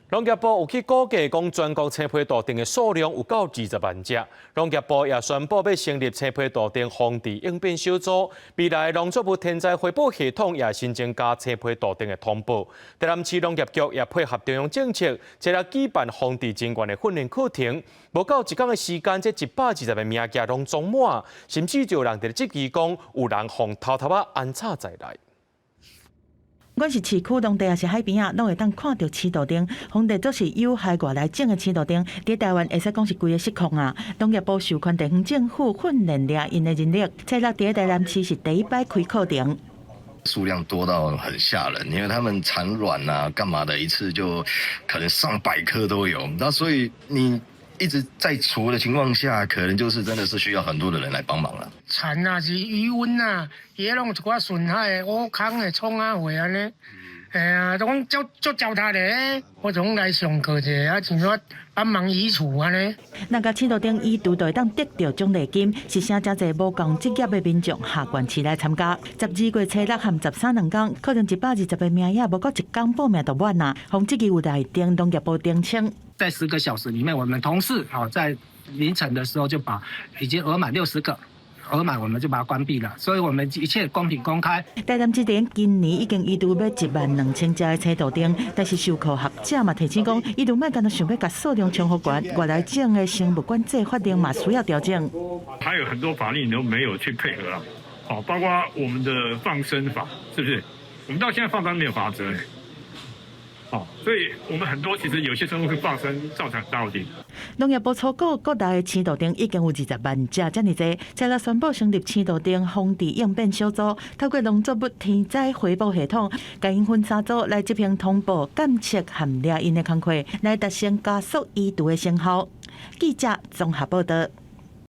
農業部有去估計，講全國青皮杜定的數量有夠20萬隻。農業部也宣布欲成立青皮杜定防治應變小組，未來農作物天災回報系統也新增加青皮杜定的通報。台南市農業局也配合中央政策，這個舉辦防治人員的訓練課程。無夠一工的時間，這120個名額攏總滿，甚至就有人佇咧質疑講，有人予偷偷仔安插在內。不管是市區農地抑是海邊仔，攏會當看著青杜定，防治做是有害外來種的青杜定，佇台灣會使講是規个失控啊！農業部授權地方政府訓練獵鷹的人力，初六佇台南市是第一擺開課程。數量多到很嚇人，因為他們產卵啊，幹嘛的，一次就可能上百顆都有。那所以你一直在除的情況下，可能就是真的是需要很多的人來幫忙了。蠶啊，是魚塭啊，伊攏有一寡損害，烏空的創啊貨按呢。哎呀，都講足足糟蹋咧，我總來上課者啊，像說幫忙移除按呢。若共青杜定移除，就會當得著獎勵金，是啥誠濟無仝職業的民眾下縣市來參加。12月初六和13兩工，課程120個名額，無夠一工報名就滿啊！予質疑有來電農業部澄清。在10個小時裡面，我們同事啊在凌晨的時候就把已經額滿60個。額滿我們就把它關閉了，所以我們一切公平公開。台南這邊今年已經移除欲1萬2千隻的青杜定，但是授課學者嘛提醒講，移除莫干焦想欲共數量衝予懸，外來種的生物管制法令嘛需要調整。還有很多法令都沒有去配合啦，哦，包括我們的放生法，是不是？我們到現在放生沒有罰則。哦，所以我們很多其實有些生物會放生，造成大問題。農業部初估國內的青杜定已經有20萬隻遮爾濟，再來宣布成立青杜定防治應變小組，透過農作物天災回報系統，共𪜶分三組來執行通報、監測和獵鷹的工課，來達成加速移除的成效。記者綜合報道。